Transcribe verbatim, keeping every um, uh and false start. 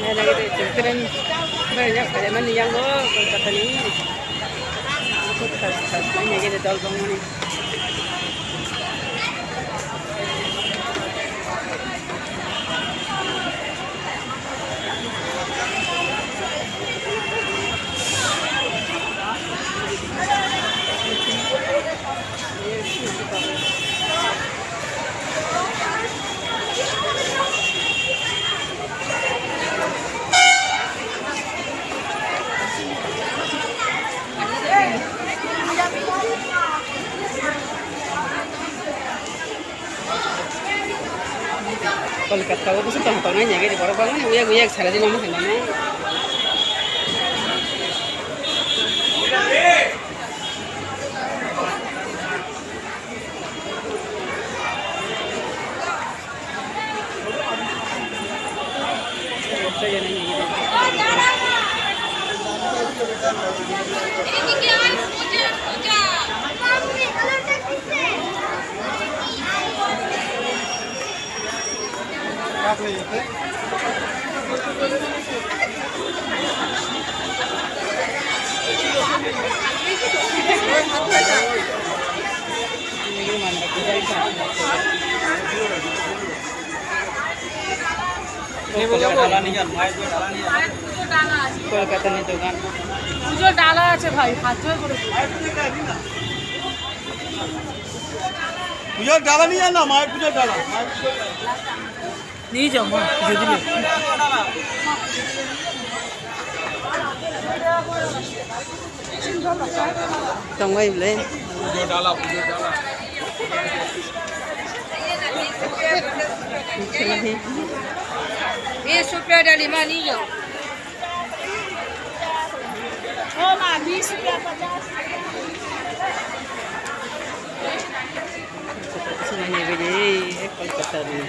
Naina gede children, bai ya, kare mani yango, Kolkata ni. Khub khas, khas, naina gede dol bangmani. Kolkata o bwswk tong tong nai nai gari borok bangmani uyak uyak sara di nang thangmani. Kolkata ni dogan. Pujo dala ache bhai, hat joi kore. Pujo dala niya na, mai pujo dala. Ni jam, jodi le. Tongbai bole. Pujo dala, pujo dala. Ye supya dali mani yo. O ma, bis rupya pajas. Kolkata ni.